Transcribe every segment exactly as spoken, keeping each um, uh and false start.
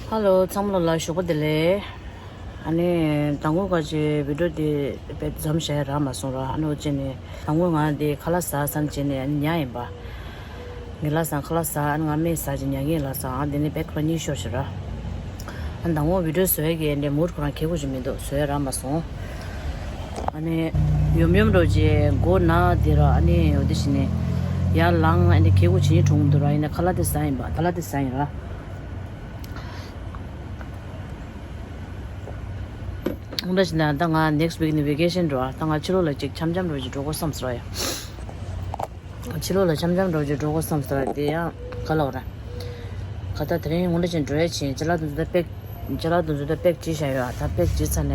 ཧ་ལོ། ཚང་མ་ལ་ཞོགས་པ་བདེ་ལེགས། ཨ་ནི་དང་པོ་ག་ཅི་བི་ཌིའོ་དེ་དཔེ་མཚམས་བཞག་ཡ་རག་མ་སོང་ར། ཨ་ནི་འོ་བྱས་ནས་དང་པོ་ང་དེ་ཁ་ལག་ཟ་ཟ་བྱས་ནས་ཨ་ནི་ཉལ་ཡིན་པ། ངའི་ལ་ཟ་ཁ་ལག་ཟ། ཨ་ནི་ང་སྨན་ཟ་ཅིག་ཉལ་གྱིན་ལ་ཟ། ཨ་དེ་ནས་དཔེ་ཁོ་ར་གཉིད་ཤོར་ཞིག་ར། ཨ་དང་པོ་བི་ཌིའོ་བཟོ་ཡ་གི་འདྲ་མུ་ཌི་ཁོ་རང་གི་གུ་ཅིག་མི་འདུག་བཟོ་ཡ་རག་མ་སོང་། ཨ་ནི་ཡོམ་ཡོམ་འགྲོ་རྗེས་མགོ་ན་དེ་ར། ཨ་ནི་འོ་དེ་བྱས་ནས་ཡར་ལངས། ཨ་ནི་གི་གུ་ཇེ་ཉུང་འགྲོ་གི་འདུག་ར། ཡིན་ན་ཁ་ལག་དེ་ཟ་ཡིན་པ། ཁ་ལག་དེ་ཟ་ཡིན་ར། འོ་འདྲ་བྱས་ན་ད་ང་next week་ནས་vacation་འགྲོ་ཨ། ད་ང་ཕྱི་ལོགས་ལ་ཅིག་འཆམ་འཆམ་འགྲོ་ཅིག་འགྲོ་དགོས་བསམ་སོང་ར་ཡ། ཕྱི་ལོགས་ལ་འཆམ་འཆམ་འགྲོ་ཅིག་འགྲོ་དགོས་བསམ་སོང་ར། དེ་ཡང་ག་ལབ་ར། ག་ད་དེ་རིང་འོ་འདྲ་བྱས་འགྲོ་ཡ་ཕྱིན། ཅ་ལག་དེ་ཚོ་ད་པེག་ཅ་ལག་དེ་ཚོ་ད་པེག་བྱས་བཞག་ཡོད་ཨ། ད་པེག་བྱས་ཚར་ནས་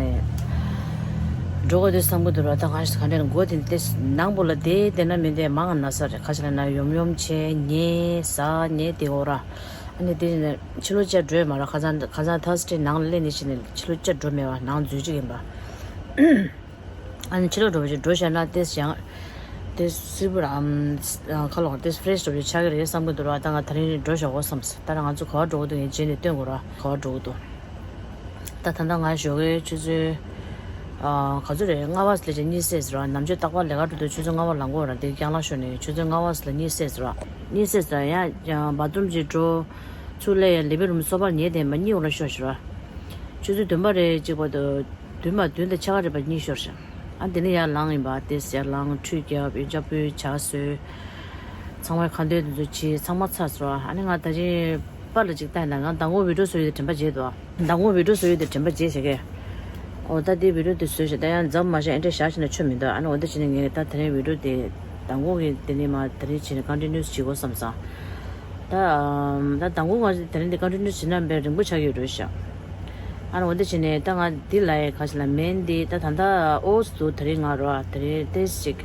འགྲོ་དགོས་དུས་བསམ་གྱི་འདུག་ར། ད་གང་ཞིག་ག་འདྲ་མགོ་དེ་དེ་ནང་པོ་ལ་བསྡད་བསྡད་ན་མི་བསྡད་མང་ང་ན་ས་རེད། ག་ཅི་ལབ་ན་ཡོམ་ཡོམ་བྱས་ཉལ་ཟ་ཉལ་བསྡད་འོ་ར། ཨ་ནི་དེ་ནས་ཕྱི་ལོགས་བཅར་འགྲོ་ཡ་མ་ར། ཁ་སང་ཁ་སང་ཐར་སི་ཌེ་ནང་ལ་སླེབས་ནས་ཕྱིན་ནས་ཕྱི་ལོགས་བཅར་འགྲོ་མེད་པ། ནང་འཛུལ་ཅིག་ཡིན་པ། ཨ་ནི་ཕྱི་ལོགས་འགྲོ་བ་ཞིག་འགྲོ་བཞག་ན་ཏེས་ཡང་ཏེས་སིལ་བུ་ར་ཨམ་ཁ་ལོག་ཏེས་ཕེ་རེ་ཤི་འགྲོ་བ་ཞིག་ཆགས་ཀྱི་རེད་བསམ་གྱི་འདུག་ར། ད་ང་དེ་རིང་འགྲོ་བཞག་གོ་བསམ་སོང་། ད་ར་ང་ཚོ་ག་པར་འགྲོ་གི་འདུག་ངས་རྗེས་ནས་སྟོན་དགོས་ར། ག་པར་འགྲོ་གི་འདུག་ད་ད་ལྟ་ང་ཞོགས་ཀའི་ཆུ་ཚོད་ཨ་ག་ཚོད་རེད། ལྔ་པ་ཙམ་ལ་ཅིག་གཉིད་སད་ར། ནམ་ཞོགས་རྟག་པར་ལས་ཀ་འགྲོ་དུས་ཆུ་ཚོད་ལྔ་པ་ལངས་གོ་ར། དེ་རྐྱང་ལ་ཤོར་ནས་ཆུ་ཚོད་ལྔ་པ་ཙམ་ལ་གཉིད་སད་ར། གཉིད་སད་ར། ཡང་བཱ་ཐི་རུམ་ཅིག་འགྲོ། ཚུར་སླེབས་ཡང་ལི་བིང་རུམ་སོ་ཕར་ཉལ་བསྡད་མ་གཉིད་འོ་ར་ཤོར་ཞིག་ར། ཆུ་ཚོད་བདུན་པ་རེ་གཅིག་བར་དུ་བདུན་པ་བདུན་དང་ཕྱེད་ཀ་རེ་བར་གཉིད་ཤོར་ཤག་ཨ་དེ་ནས་ཡར་ལངས་ཡིན་པ། དེ་ཡར་ལངས་ཁྲུས་བརྒྱབ། ཡོན་ཆབ་ཕུལ། ཇ་བཟོས། ཚང་མའི་ཁ་འདོན་དེ་ཚོ་བྱས། ཚང་མ་ཚར་སོང་། ཨ་ནི་ང་ད་ཅི་པར་ལ་ཅིག་ལྟ་ཡིན་ན། ང་མདང་དགོང་བི་ཌིའོ་བཟོ་ཡོད་དེ་དྲན་པ་བརྗེད་འདུག་མདང་དགོང་བི་ཌིའོ་བཟོ་ཡོད་དེ་དྲན་པ་བརྗེད་བྱེད་ཀྱི། འོ་ད་དེ་བི་ཌིའོ་དེ་བཟོས་ཤག་ད་ཡང་མཚམས་མ་བཞག་ཨེ་འདྲ་བཞག་བྱས་ན་ཆོ་མི་འདུག་ཨ་ནི་འོ་ད་བྱས་ནས་ངས་ད་དེ་རིང་བི་ཌིའོ་དེ་མདང་དགོང་གི་དེ་ནས་མ་དེ་རིང་བྱས་ནས་ཀོན་ཊི་ནིའུ་སི་བྱེད་དགོས་བསམ་སོང་། ད་ད་དང་པོ་ང་དེ་རིང་འདི་ཀོན་ཊི་ནིའུ་བྱེད་ན་དཔེ་རིང་པོ་ཆགས་ཡོད་འགྲོ་ཤག་ཨ་ནི་འོ་འདི་བྱས་ནས་ད་ང་འདི་ལ་ཡི་ག་ཞིག་ལ་མེན་འདི་ད་ད་ད་ཨོ་སི་འདུག་དེ་རིང་ང་རོ་ཨ་དེ་རིང་ཏེས་ཅིག་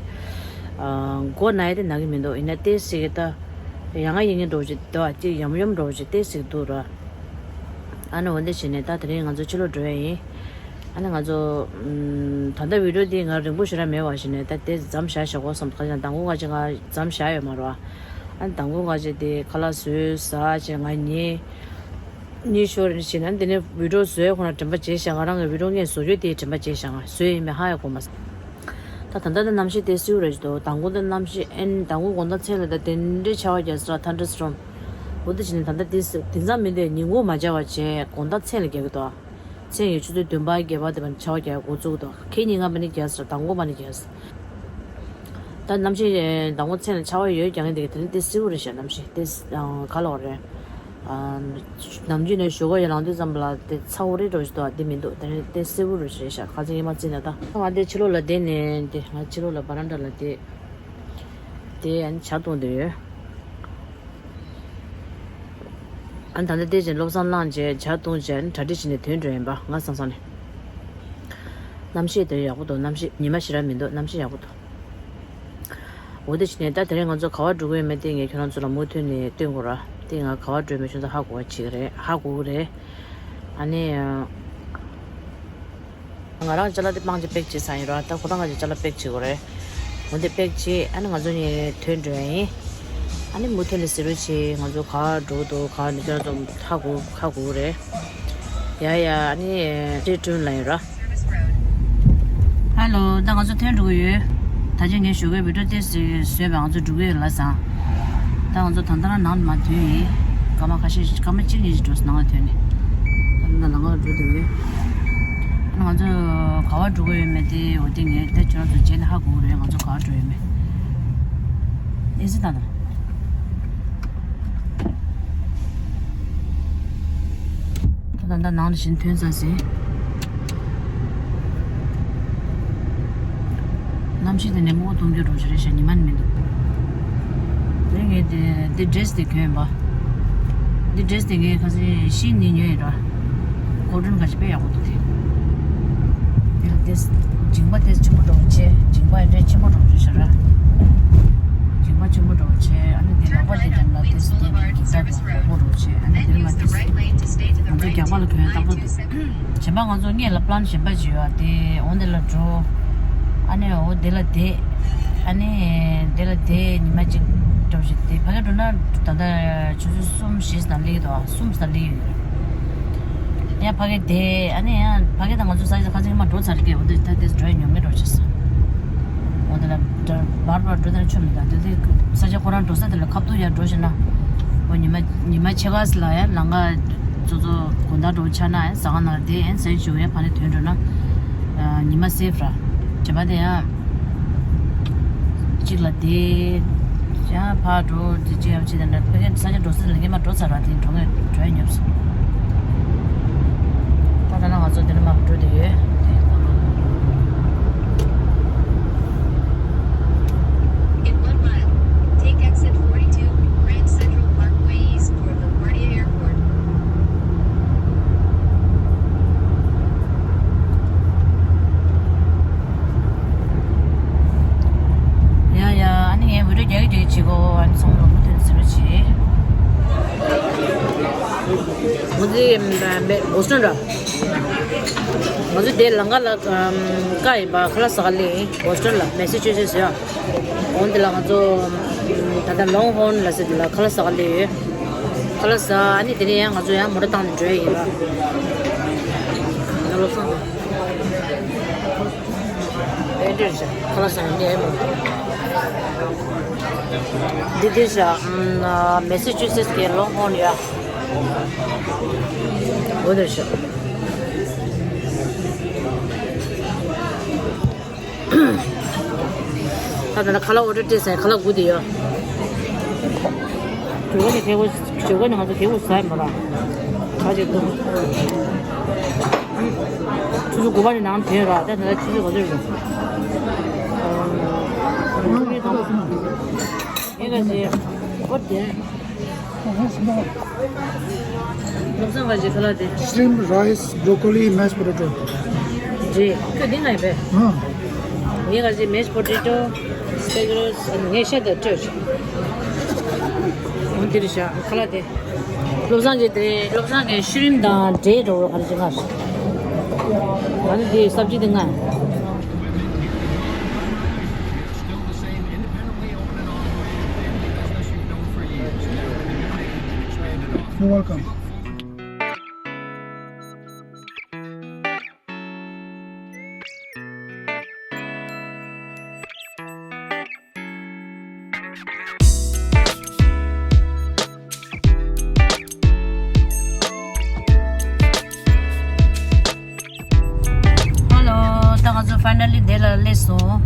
མགོ་ན་ཡ་དེ་ན་གི་མི་འདུག་ཡིན་ན་ཏེས་ཅིག་ད་ཡང་ང་ཡིན་ངེས་འགྲོ་ཅིག་འདུག་ཨ་ཅིག་ཡོམ་ཡོམ་འགྲོ་ཅིག་ཏེས་ཅིག་འདུག་ར། ཨ་ནི་འོ་འདི་བྱས་ནས་ད་དེ་རིང་ང་ཚོ་ཕྱི་ལོགས་འགྲོ་ཡ་ཡིན། ཨ་ནི་ང་ཚོ་ཨམ་ད་ལྟ་བི་ཌིའོ་འདི་ང་རིང་པོ་ཞེ་དྲག་མེད་པ་བྱས་ནས་ད་དེ་མཚམས་བཞག་བཞག་གོ་བསམ། ག་ཅིག་མདང་དགོང་ང་ཅིག་ང་མཚམས་བཞག་ཡོད་མ་རེད་བ། ཨ་ནི་མདང་དགོང་ང་ཅིག་དེ་ཁ་ལག་བཟོས་ཟ་བྱས་ང་ཉལ། གཉིད་ཤོར་རེ་བྱས་ན་དེ་ནས་བི་ཌིའོ་བཟོས་ཁོ་ན་དྲན་པ་བརྗེད་ཤག་ང་རང་གི་བི་ཌིའོ་ངས་བཟོ་རྒྱུ་དེ་དྲན་པ་བརྗེད་ཤག་ང་བཟོས་ཡིན་མིན་ཧ་ཡང་གོ་མ་སོང་། ད་ད་ལྟ་ད་གནམ་གཤིས་དེ་བསིལ་རེད་འདུག་མདང་དགོང་ད་གནམ་གཤིས་ཨེ་མདང་དགོང་དགོང་དག་མཚན་ལ་ད་དེ་འདྲའི་ཆར་པ་རྒྱག་སོང་ར། ཐན་ཌར་སི་ཊོམ། འོ་དེ་བྱས་ནས་ད་ལྟ་དེ་དེང་སང་མི་འདུག་ཉིན་གུང་མ་བྱས་པ་བྱས་དགོང་དག་མཚན་ལ་རྒྱག་གི་འདུག་མཚན་གྱི་ཆུ་ཚོད་བདུན་པ་བརྒྱད་པ་དེ་བར་ཆར་པ་རྒྱག་འགོ་བཙུགས་འདུག་ཁེ་ཉིན་ང་མ་ནི་རྒྱག་སོང་། མདང་དགོང་མ་ནི་རྒྱག་སོང་། ད་གནམ་གཤིས་མདང་དགོང་མཚན་ལ་ཆར་པ་ཡོད་རྒྱག་མཁན་དེ་ག་དེ་རིང་དེ་བསིལ་པོ་རེད་ཤག་གནམ་གཤིས་དེ་ག་ལབ་དགོས་རེད། ནམ་རྒྱུན་ནས་ཞོགས་ཀ་ཡར་ལངས་དུས་ཙམ་པ་ལ་དེ་ཚ་པོ་རེད་འགྲོ་ཞིག་འདུག་དེ་མི་འདུག་དེ་རིང་དེ་བསིལ་པོ་རེད་ཤག་ཁ་སང་ཡིན་མ་བརྩིས་ན་ད། ང་དེ་ཕྱི་ལོགས་ལ་བསྡད་ནས་དེ་ང་ཕྱི་ལོགས་ལ་བ་རན་ཌ་ལ་བསྡད། དེ་ཨ་ནི་ཇ་འཐུང་བསྡད་ཡོད། ཨ་ནི་ད་ལྟ་དེ་བཞིན་བློ་བཟང་བླངས་རྗེས་ཇ་འཐུང་རྗེས་ཨ་ནི་གྲ་སྒྲིག་བྱས་ནས་ཐོན་འགྲོ་ཡིན་པ་ང་སང་སང་ནས། གནམ་གཤིས་དེ་ཡག་པོ་འདུག་གནམ་གཤིས་ཉི་མ་ཞེ་དྲག་མི་འདུག་གནམ་གཤིས་ཡག་པོ་འདུག་འོ་དེ་བྱས་ནས་ད་དེ་རིང་ང་ཚོ་ག་པར་འགྲོ་གི་ཡོད་མེད་དེ་ངས་ཁྱོད་རང་ཚོ་ལ་མུ་མཐུད་ནས་སྟོན་དགོས་ར། དེ་ང་ག་པར་འགྲོ་མེད་ཁྱོད་ཚོ་ཧ་གོ་བ་བྱེད་ཀྱི་རེད། ཧ་གོ་གི་རེད། ཨ་ནི། ང་རང་ཅ་ལག་དེ་སྤང་ཅིག་པེག་བྱས་ཚར་ཡིན་ར། ད་ཁོ་རང་ག་ཅིག་ཅ་ལག་པེག་བྱེད་དགོས་རེད། འོ་དེ་པེག་བྱས་ཨ་ནི་ང་ཚོ་གཉིས་ཐོན་འགྲོ་ཡ་ཡིན། ཨ་ནི་མུ་མཐུད་ནས་གཟིགས་རོགས་བྱེད། ང་ཚོ་ག་འགྲོ་འདུག་ག་ནས་ཁྱོད་ཚོ་ཧ་གོ་ཧ་གོ་རེད། ཡ་ཡ་ཨ་ནི་ཏྲེ་ཀྲུན་ལ་ཡིན་ར། ཧ་ལོ། ད་ང་ཚོ་ཐོན་འགྲོ་གི་ཡོད། ད་ཆ་ངས་ཞོགས་ཀའི་བི་ཌིའོ་དེ་བཟོས་པས་ང་ཚོ་འགྲོ་གི་ཡོད་ལ་སང་། ད་ང་ཚོ་ད་ལྟ་རང་ནང་ལ་མར་ཐོན་ཡིན། སྐར་མ་ཁ་ཤས་སྐར་མ་གཅིག་གཉིས་ཤིག་འགྲོ་སོང་ནང་ལ་ཐོན་ནས། ད་ལྟ་ལམ་ཁ་ལ་འགྲོ་འདོད་ཡོད། ང་ཚོ་ག་པར་འགྲོ་གི་ཡོད་མེད་དེ་འོ་དེ་ངས་ད་ཁྱོད་རང་ཚོ་རྗེས་ནས་ཧ་གོ་གི་རེད། ང་ཚོ་ག་པར་འགྲོ་ཡོད་མེད། ཨེ་ཙི་ད་ད། ད་ད་ད་ནང་ལ་བཞིན་ཐོན་ཚར་ཟིན། གནམ་གཤིས་དེ་ནས་སྔོ་གདུང་རྒྱུ་འགྲོ་ཞིག་རེད་ཤག་ཉི་མ་ནི་མི་འདུག་དེ་ངས་དེ་དེ་ཌི་རེ་སི་དེ་གྱོན་ཡིན་པ། འདི་ཌི་རེ་སི་དེ་ངས་ཁ་སང་ཤིན་ནས་ཉོས་ཡིན་ར། ཀོ་ཊོན་ག་ཞིག་དཔེ་ཡག་པོ་འདུག་དེ། དེ་ལ་དེ་མཇིང་པ་དེ་ཆེན་པོ་འདྲ་བོ་བྱས། མཇིང་པ་འདྲ་ཆེན་པོ་འདྲ་བོ་བྱས་ཤག་ར། མཇིང་པ་ཆེན་པོ་འདྲ་བོ་བྱས། ཨ་ནི་དེ་ལག་པ་དེ་དེ་ལ་དེ་དེ་ནས་གི་ད་གོག་མོ་འདྲ་བོ་བྱས། ཨ་ནི་དེ་ལ་དེ་ང་ཚོ་རྒྱག་པ་ལ་གྱོན་ཡག་ཏག་ཏག་འདུག་གཞན་པ་ང་ཚོ་སྔོན་ལ་པི་ལན་གཞན་པ་ཅིག་ཡོད་དེ་འོ་འདི་ལ་འགྲོ། ཨ་ནི་འོ་འདི་ལ་བསྡད། ཨ་ནི་འདི་ལ་བསྡད་ཉི་མ་གཅིག་འགྲོ་བཞིན་བསྡད། ཕ་གི་འགྲོ་ན་ད་ལྟ་ཆུ་ཚོད་གསུམ་བཞི་ཙམ་སླེབས་ཀྱི་འདུག་གསུམ་ཙམ་སླེབས་ཀྱི་ཡོད། ཡང་ཕ་གི་དེ་ཨ་ནི་ཡང་ཕ་གི་དང་ང་ཚོ་ས་ཆ་ཁ་ཚིག་མ་འགྲོ་ཚར་གི། འོ་དེ་ད་དེ་འགྲོ་ཡ་ཉོབ་ངེས་འགྲོ་ཆེ་ས། འོ་དེ་ལ་འགྲོ་བར་བར་འགྲོ་དེ་ལ་ཆོ་མི་དང་དེ་དེ་ས་ཆ་ཁོ་རང་འགྲོ་ས་དེ་ལ་ཁ་ཐུག་ཡར་འགྲོ་ཤེ་ན། འོ་ཉི་མ་ཉི་མ་ཕྱེད་ཀ་ལ་ཡང་ལམ་ཁ་ཚོ་ཚོ་དགོང་དག་འགྲོ་ཆ་ན་ཡང་ཟ་ཁང་ནང་དེ་ཡང་ཟ་ཞུ་ཡང་ཕ་ནས་ཐོན་འགྲོ་ན་ཉི་མ་སེབ་ར། བྱེད་པ་དེ་ཡང་གཅིག་ལ་དེ་ཡང་ཕར་འགྲོ་དེ་གཅིག་ཡང་བྱེད་དེ་འདྲ་ཕ་གི་ས་ཆ་འགྲོ་ས་དེ་ལ་ངས་མ་འགྲོ་ཚར་བ་དེ་འགྲོ་ངས་འགྲོ་ཡ་ཉོབ་སོང་། ད་ད་ན་ང་ཚོ་འདི་ནས་མར་འགྲོ་དེ་ཡོད། In one mile, take exit forty-two, Grand Central Parkway East for LaGuardia Airport. ཡ་ཡ། ཨ་ནི་ངས་བི་ཌིའོ་རྒྱག་གི་རྒྱག་གི་བྱེད་གོ། ཨ་ནི་ཚང་མ་ལ་མུ་མཐུད་ཟེར་བ་བྱེད། ང་ཚོའི་བྷོ་སི་ཊོན་ར། ང་ཚོ་དེ་ལམ་ཁ་ལ་ཀ་ཡིན་པ་ཁ་ལག་ཟ་ག་སླེབས་ཡིན། བྷོ་སི་ཊོན་ལ་མེ་སི་ཆུ་སེ་ཊི་ཟེར་ཡ། འོན་ཏེ་ལ་ང་ཚོ་ད་ལྟ་ལོང་ཧོན་ལ་ཟེར་དེ་ལ་ཁ་ལག་ཟ་ག་སླེབས་ཡོད། ཁ་ལག་ཟ། ཨ་ནི་དེ་ནས་ཡང་ང་ཚོ་ཡང་མོ་ཊ་བཏང་ནས་འགྲོ་ཡ་ཡིན་ལ། ད་ལོ་སོང་། ཨེ་འདྲ་རེད་ཤག་ཁ་ལག་ཟ་ཡ་ནས་མོ། འདི་འདི་ཤག་མེ་སི་ཆུ་སེ་ཊི་གི་ལོང་ཧོན་ཡ། འོ་འདྲ་ཤག་ད་ད་ལྟ་ཁ་ལག་ཨོ་ཌར་སྤྲད་ཟེར། ཁ་ལག་སྒུག་བསྡད་ཡོད། ཇོ་ཁ་ནས་ཁེ་གོ་ཇོ་ཁ་ནས་ང་ཚོ་ཁེ་གོ་ཟ་ཡིན་པ་ར། ག་ཅིག་འདུག་ཆུ་ཚོད་དགུ་པ་ནས་ནང་ཐོན་ར། ད་ད་ལྟ་ཆུ་ཚོད་ག་ཚོད་རེད། ཨ། ཨ། ཨ། ཨ། ཨ། ཨ། ཨ། ཨ། བློ་བཟང་ཁ་ཅིག་ཁ་ལག་དེ། Steamed rice, broccoli, mashed potato. རེད། ཁྱོད་འདི་ང་ཡིན་པས། ཨ། ངས་ཁ་ཅིག་mashed potato, spinach, ངས་ཤ་དང་སྤྲོད། འོ་འདི་རེད་ཤག་ཁ་ལག་དེ། བློ་བཟང་གིས་དེ་བློ་བཟང་གིས་ཤུ་རིམ་དང་འབྲས་འགྲོ་བར་ཁ་ཅིག་ང་། ང་ནི་དེ་སབ་ཇི་དེ་ང་། You're welcome. Hello, ད་ང་ཚོ་finally དེ་ལ་སླེབས་སོང་།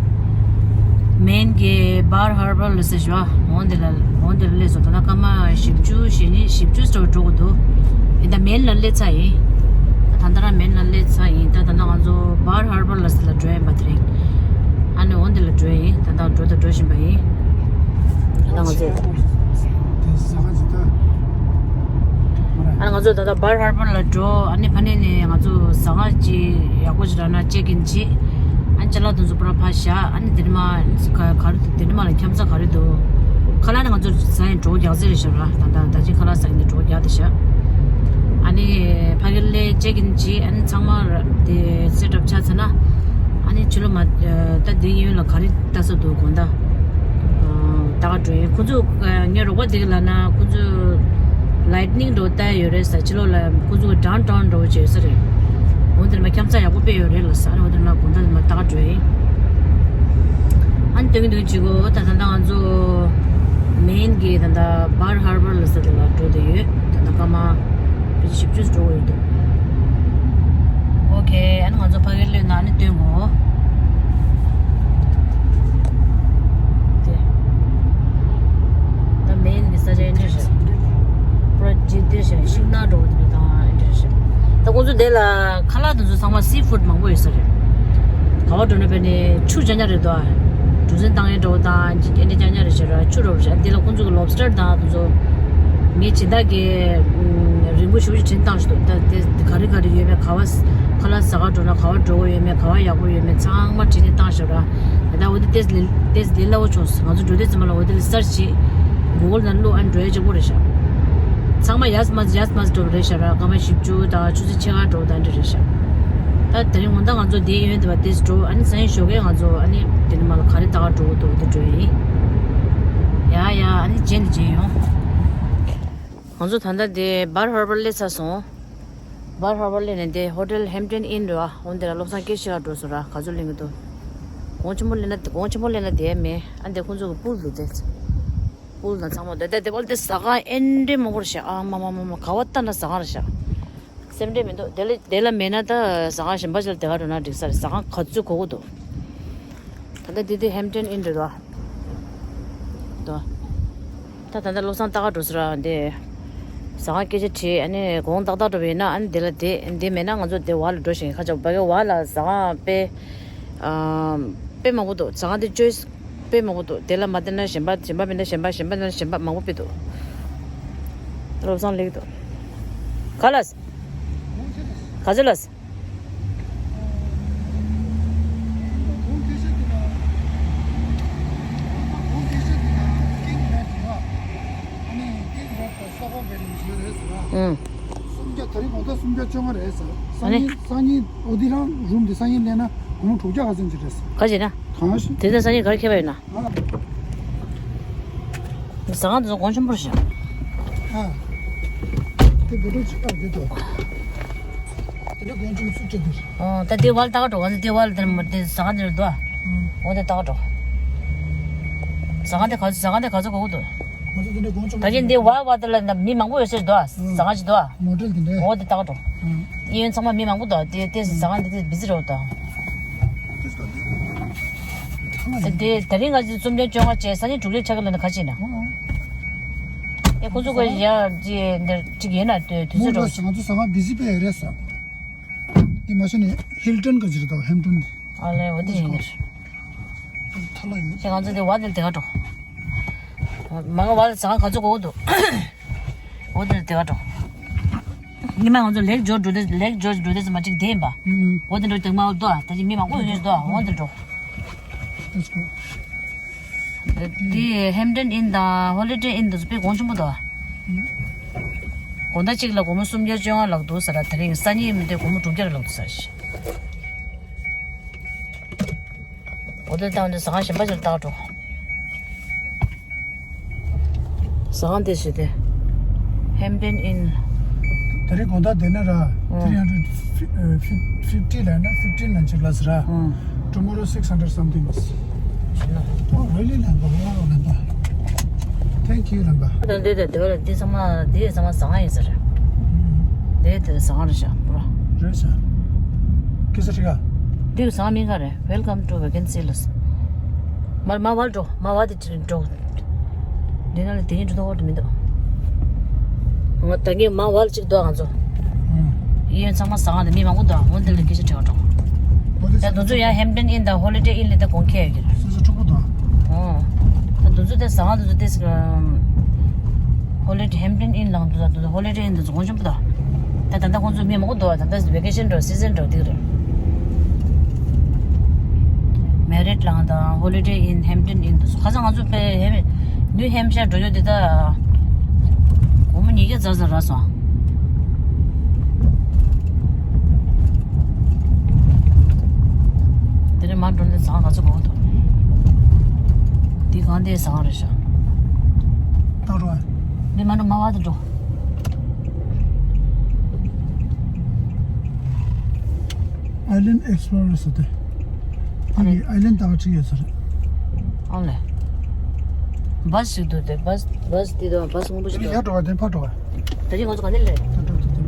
མེན་གྱི་Bar Harbour ལ་ཟེར་ཞོ། འོང་དེ་ལ་འོང་དེ་ལ་སླེབས་སོང་། ད་ལྟ་སྐར་མ་བཞི་བཅུ་ཞེ་གཉིས་བཞི་བཅུ་ཙམ་འགྲོ་གི་འདུག་ཨེ་ད་མེན་ལ་སླེབས་ཚར་ཡིན། ད་ད་ལྟ་རང་མེན་ལ་སླེབས་ཚར་ཡིན། ད་ད་ལྟ་ང་ཚོ་Bar Harbour ལ་ཟེར་ལ་འགྲོ་ཡིན་པ་དེ་རིང་། ཨ་ནི་འོང་དེ་ལ་འགྲོ་ཡིན། ད་ལྟ་འགྲོ་ད་འགྲོ་བཞིན་པ་ཡིན། ད་ལྟ་ང་ཚོ། དེ་ཟ་ཁང་ཅིག་ལྟ། ཨ་ནི་ང་ཚོ་ད་ལྟ་Bar Harbour ལ་འགྲོ། ཨ་ནི་ཕ་ནས་ནས་ང་ཚོ་ཟ་ཁང་ཅིག་ཡག་པོ་ཞིག་རག་ན་ཅེག་ཨིན་བྱེད། ཨ་ནི་ཅ་ལག་དེ་ཚོ་པུ་ར་ཕར་བཞག་ཨ་ནི་དེ་ནས་མ་ག་ག་རེ་འདུག་དེ་ནས་མ་ལ་འཁྱམ་ས་ག་རེ་འདུག་ཁ་ལག་ནི་ང་ཚོ་ཟ་ཡིན་གྲོགས་རྒྱག་ཟེར་རེད་ཤག་ར། ད་ད་ད་ཅིག་ཁ་ལག་ཟ་ཡིན་ནི་གྲོགས་རྒྱག་དེ་ཤག་ཨ་ནི་ཕ་གི་ལས་ཅེག་ཨིན་བྱེད། ཨ་ནི་ཚང་མ་ར་དེ་སེ་ཊབ་ཆགས་ཚར་ན། ཨ་ནི་ཕྱི་ལོགས་མ་ད་དེ་ཡོད་ལ་ག་རེ་ལྟ་ས་འདུག་དགོང་དག་ད་ག་འགྲོ་ཡིན། ཁོ་ཚོ་ངའི་རོགས་པ་དེ་ག་ལ་ན་ཁོ་ཚོ་lightning འགྲོ་ལྟ་ཡོད་རེད་ས། ཕྱི་ལོགས་ལ་ཁོ་ཚོ་downtown འགྲོ་བྱས་ས་རེད། འོ་དེར་མ་འཁྱམ་ས་ཡག་པོ་དཔེ་ཡོད་རེད་ལ་ས། ཨ་ནི་འོ་དེར་མ་དགོང་དག་དེར་མ་ད་ག་འགྲོ་ཡིན། ཨ་ནི་སྟོན་གི་འདུག་ཅིག་གོ་ད་ད་ད་ང་ཚོ་མེན་གི་ད་ད་Bar Harbour ལ་ས་དེ་ལ་འགྲོ་དེ་ཡོད། ད་ད་སྐར་མ་བཞི་བཅུ་འགྲོ་ཡོད་འདུག་ཨོ་ཁེ། ཨ་ནི་ང་ཚོ་ཕ་གིར་སླེབས་ན་ཨ་ནི་སྟོན་གོ་དེ། ད་མེན་གི་ས་ཆ་ཨེ་འདྲ་ཞིག་པུ་ར་ཇི་འདྲ་ཞིག་ཤིང་ནགས་འགྲོ་བ་དེ་དང་ཨེ་འདྲ་ཞིག་ད་ཁོང་ཚོ་དེ་ལ་ཁ་ལག་དེ་ཚོ་ཚང་མ་སི་ཕུཌ་མང་པོ་ཡོད་ས་རེད། ག་བ་འགྲོ་ན་བས་ནས་ཆུ་ཅ་ཉ་རེད་དོ། གྲུ་གཟིངས་བཏང་ཡས་འགྲོ་བ་དང་ཨེ་འདྲ་ཅ་ཉ་རེད་ཤག་ར། ཆུ་འགྲོ་བ་ཤག་དེ་ལ་ཁོང་ཚོ་གི་ལོབ་སི་ཊར་དང་དེ་ཚོ་ངས་སྦྱིན་བདག་གི་རིང་པོ་ཞེ་པོ་ཅིག་དྲན་བཏང་ཞིག་འདུག་ད་དེ་ག་རེ་ག་རེ་ཡོད་མེད་ག་བ་ཁ་ལག་ཟ་ག་འགྲོ་ན་ག་བ་འགྲོ་གི་ཡོད་མེད་ག་བ་ཡག་པོ་ཡོད་མེད་ཚང་མ་བྲིས་ནས་བཏང་ཤག་ར། ད་འོ་དེ་ཏེས་ལེ་ཏེས་ལེ་སླ་བོ་བྱུང་སོང་། ང་ཚོ་འགྲོ་དུས་ཙམ་པ་ལ་འོ་དེ་ལ་སར་ཆི་གུ་གལ་ནང་བླུགས་ཨ་ནི་འགྲོ་ཡ་གཅིག་པོ་རེད་ཤག་ཚང་མ་ཡས་མས་ཡས་མས་འགྲོ་བ་རེད་ཤག་ར། སྐར་མ་བཞི་བཅུ་དང་ཆུ་ཚོད་ཕྱེད་ཀ་འགྲོ་བ་དང་འདྲ་རེད་ཤག་ད་དེ་རིང་དགོང་དག་ང་ཚོ་དེའི་ཡོན་དེ་བ་ཏེས་འགྲོ་ཨ་ནི་སང་ཉིན་ཞོགས་ཀས་ང་ཚོ་ཨ་ནི་དེ་ནི་མ་ལ་ག་རེ་ལྟ་ག་འགྲོ་གི་འདུག་དེ་འགྲོ་ཡ་ཡིན། ཡ་ཡ་ཨ་ནི་རྗེས་ནས་མཇལ་ཡོང་། ང་ཚོ་ད་ལྟ་དེ་Bar Harbour སླེབས་ཚར་སོང་། Pearl Harbour སླེབས་ནས་འདི་ཧོ་ཊེལ་Hampton Inn རེད་བ། འོ་འདི་ལ་བློ་བཟང་སྐད་ཆ་འདྲ་སོང་ར། ག་ཚོད་ལེན་གི་འདུག་གོང་ཆེན་པོ་སླེབས་ན། གོང་ཆེན་པོ་སླེབས་ན་བསྡད་མེད། ཨ་འདི་ཁོང་ཚོ་གི་པུལ་འདུག་སྟེ། པུལ་དང་ཚང་མ་འདི་འདི་འདི་པུལ་འདི་ཟ་ཁང་ཨེ་འདྲའི་མང་པོ་རེད་ཤག་ཨ་མ་མ་མ་མ། ག་བ་ལྟ་ན་ཟ་ཁང་རེད་ཤག་སེམས་ཁྲལ་མི་འདུག་དེ་ལ་དེ་ལ་མེད་ན་ད་ཟ་ཁང་གཞན་པ་ཞིག་ལ་བསྡད་ག་འགྲོ་ན་འགྲིག་ས་རེད། ཟ་ཁང་ག་ཚོད་དགོས་ཀྱི་འདུག་ད་ལྟ་འདི་དེ་Hampton Inn རེད་དོ། དོ། ད་ད་ལྟ་བློ་བཟང་ལྟ་ག་འགྲོ་ས་ར་འདི། ཟ་ཁང་སྐད་ཆ་དྲིས། ཨ་ནི་གོང་ཏག་ཏག་འགྲོ་བ་ཡིན་ན། ཨ་ནི་འདི་ལ་བསྡད། འདི་མེད་ན་ང་ཚོ་འདི་བར་ལ་འགྲོ་ཞིང་། ཁ་ཆག་བ་གི་བར་ལ་ཟ་ཁང་དཔེ། ཨ། དཔེ་མང་པོ་འདུག་ཟ་ཁང་འདི་choice དཔེ་མང་པོ་འདུག་དེ་ལ་མ་བསྡད་ན་གཞན་པ། གཞན་པ་མེད་ན་གཞན་པ། གཞན་པ་མེད་ན་གཞན་པ། མང་པོ་དཔེ་འདུག་བློ་བཟང་སླེབས་འདུག་ག་ལ། ག་ཚོད་ལ། ཨུམ། སུམ་བརྒྱ། ད་རིང་དགོང་དག་སུམ་བརྒྱ་བཅོ་ལྔ་རེད་ཟེར། སང་ཨ་ནི། ཉིན། སང་ཉིན་འོ་དེ་རང་རུམ་དེ་སང་ཉིན་ལེན་ན་སྒོར་མོ་དྲུག་བརྒྱ་ག་ཚོད་ཅིག་རེད་ཟེར། ག་བྱས་ན། གང་ཞིག་དེ་ཚོ་སང་ཉིན་ག་རེ་ཁྱད་པར་ཡོད་ན། ང་ལ། ཟ་ཁང་དེ་ཚོ་གོང་ཆེན་པོ་རེད་ཤག་ཨ། དེ་བོད་ཕྲུག་ཅིག་ཨ་བསྡད་འདུག་དེ་འདྲ་གོང་ཆེན་པོ་ཚུགས་ཀྱི་འདུག་ཨོ། ད་དེ་བར་ལ་ལྟ་ག་འགྲོ། ང་ཚོ་དེ་བར་ལ་དེ་མ་དེ་ཟ་ཁང་དེ་རེད་འདུག་ཨ། ཨང་། འོ་དེ་ལྟ་ག་འགྲོ། ཟ་ཁང་དེ་ག་ཟ་ཁང་དེ་ག་ཚོད་དགོས་ཀྱི་འདུག་ང་ཚོ་དེ་འདྲ་གོང་ཆེན་པོ་ད་གིན་འདི་བར་བར་དེ་ལ་མི་མང་པོ་ཡོད་ས་རེད་འདུག་ཨ། ཨང་། ཟ་ཁང་ཞིག་འདུག་ཨ། མོ་ཊེལ་དེ་འདྲ། འོ་དེ་ལྟ་ག་འགྲོ། ཨང་། གཡས་གཡོན་ཚང་མ་མི་མང་པོ་འདུག་དེ་དེ་ཟ་ཁང་དེ་དེ་བི་ཛི་རེད་འདུག་དེ་དེ་ད་རིང་ང་ཚོ་གསུམ་ལྡན་བཅོ་ལྔ་བཅས་སང་ཉིན་དྲུག་ལེགས་ཆགས་ཀྱི་ལ་ནི་ག་བྱེད་ན། ཨེ་ཁོ་ཚོ་ག་ཡ་ཅི་འདིར་ཅིག་ཡིན་ན་དུས་དུས་ཚོད་འགྲོ། ང་ཚོ་ཟ་ཁང་བི་ཛི་དཔེ་རེད་ས། དེ་མ་ཤེས་ནས་ཧིལ་ཊོན་ག་ཅི་རེད་དོ། ཧེམ་ཊོན་དེ། ཨ་ལས། འོ་དེ་ཡིན་གྱི་རེད། ཐ་ལ་ཡིན། ཁྱེད་ང་ཚོ་དེ་བ་དེར་དེ་ག་འགྲོ། མ་ང་བ་ལ་ཟ་ཁང་ག་ཚོད་དགོས་འདུག་འོ་དེར་དེ་ག་འགྲོ། ཉི་མ་ང་ཚོ་ལེགས་ཇོར་འགྲོ་དེ། ལེགས་ཇོར་འགྲོ་དེ་ཚོ་མ་གཅིག་བསྡད་ཡིན་པ། ཨུམ། འོ་དེ་འགྲོ་དེ་མ་འོ་དོ། ད་ཅི་མི་མང་པོ་ཡོད་དོ། འོ་དེ་འགྲོ། Let's go. དེ་ཧེམ་ཊོན་ཨིན་དང་ཧོ་ལི་ཌེ་ཨིན་དེ་ཚོ་དཔེ་གོང་ཆེན་པོ་འདུག་ཨུམ། དགོང་དག་གཅིག་ལ་སྒོར་མོ་སུམ་བརྒྱ་བཅོ་ལྔ་ལག་འདུག་ཟེར་ར། དེ་རིང་སང་ཉིན་མི་དེ་སྒོར་མོ་དྲུག་བརྒྱ་ལག་འདུག་ཟེར་ཞིག་འོ་དེ་བཏང་དེ་ཟ་ཁང་གཞན་པ་ཞིག་ལ་བཏང་འགྲོ། ཟ་ཁང་དེ་ཞིག་དེ། ཧེམ་ཊོན་ཨིན། དེ་རིང་དགོང་དག་བསྡད་ན་ར། ཨང་། three hundred fifty ལབ་ན་fifteen ལ་ཅིག་ལ་ཟེར་ར། ཨང་། Tomorrow six hundred something is. Oh, really, Lampa? Wow, Lampa. Thank you, Lampa. དེ་དེ་དེ་དེ་དེ་ཚང་མ་དེ་ཚང་མ་ཟ་ཁང་ཡིན་ཟེར། དེ་དེ་ཟ་ཁང་རེད་ཤག་པུ་ར། རེད་ཤག་ཁི་ས་ཁྲི་ག་དེ་ཟ་ཁང་མིང་ག་རེད། Welcome to Vacancy ལ། མར་མ་བར་འགྲོ། མ་བར་དེ་འགྲོ། འདི་ན་ལ་དེ་ཡིན་འགྲོ་ཐུབ་ཀྱི་མི་འདུག་ང་ད་གིན་མ་བར་ཅིག་འདུག་ང་ཚོ། ཨུམ། གཡས་གཡོན་ཚང་མ་ཟ་ཁང་དེ་མི་མང་པོ་འདུག་འོ་འདི་ལ་སྐད་ཆ་དྲི་བ་འགྲོ། ད་དུང་ཚོ་ཡང་ཧེམ་ཊོན་ཨིན་དང་ཧོ་ལི་ཌེ་ཨིན་ལ་ད་དགོངས་འཁྱེར་ཡོད་ཀྱི་རེད། སོ་སོ་ཕྲུ་གུ་དང་། ཨོ། ད་དུང་ཚོ་དེ་ཟ་ཁང་དུ་ཚོ་དེ་ཧོ་ལི་ཌེ་ཧེམ་ཊོན་ཨིན་ལ་དུ་ཚོ་ཧོ་ལི་ཌེ་ཨིན་དུ་ཚོ་གོང་ཆེན་པོ་འདུག་ད་ད་ལྟ་ཁོང་ཚོ་མི་མང་པོ་འདུག་ད་ལྟ་བེ་ཀེ་ཤན་འགྲོ་སི་ཛན་འགྲོ་དེ་རེད། མེ་རིཊ་ལ་དང་ཧོ་ལི་ཌེ་ཨིན་ཧེམ་ཊོན་ཨིན་དུ་ཚོ། ཁ་སང་ང་ཚོ་པེ་ཧེ་ནིའུ་ཧེམ་ཤར་འགྲོ་ཡོད་དེ། ད་སྒོར་མོ་ཉིས་བརྒྱ་ཙམ་ཙམ་རག་སོང་། དེ་རིང་མར་འགྲོ་ནས་ཟ་ཁང་ག་ཚོད་དགོས་འདུག་དེ་གང་དེའི་ཟ་ཁང་རེད་ཤག་ད་འགྲོ་ཨ། འདི་མ་འགྲོ་མ་བར་དུ་འགྲོ། Island Explorer ཟེར་ཏེ། ཨ་ལེ། དེ་གི་ཨའི་ལན་ཌི་ད་ག་ཅིག་ཡོད་ས་རེད། ཨ་ལེ། བཱས་ཞིག་འདུག་སྟེ། བཱས་བཱས་འདི་དང་བཱས་སྔོན་པོ་ཞིག་འདུག་ཡར་འགྲོ་བ་དེ་ཕར་འགྲོ་བ། ད་ཅི་ང་ཚོ་ག་ནས་སླེབས། ད་འགྲོ་ད་འགྲོ།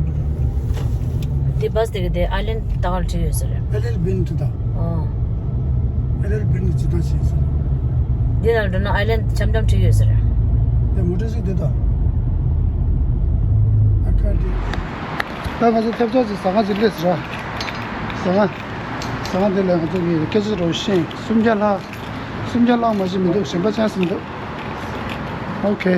འདི་བཱས་དེ་གི་དེ་ཨའི་ལན་ཌི་ད་ག་ལ་བྲིས་ཡོད་ས་རེད། ཨའི་ལན་ཌི་བིན་ཌི་ད། ཨོ། ཨའི་ལན་ཌི་བིན་ཌི་ཇི་ལྟར་ཞིག་ཟེར། འདི་ལ་འགྲོ་ན་ཨའི་ལན་ཌི་འཆམ་འཆམ་བྲིས་ཡོད་ས་རེད། ཡ་མོ་ཊ་ཞིག་འདི་ད། ཨ་ཁ་འདི། ད་ང་ཚོ་ཐེབས་རྩ་ཅིག་ཟ་ཁང་ཅིག་སླེབས་ཟེར་ར། ཟ་ཁང་། ཟ་ཁང་འདི་ལ་ང་ཚོ་གི་སྐད་ཆ་རོ་ཤེས་སུམ་བརྒྱ་ལྷག་སུམ་བརྒྱ་ལྷག་མ་ཞིག་མི་འདུག་གཞན་པ་ཅང་ཟིན་འདུག་ཨོ་ཁེ།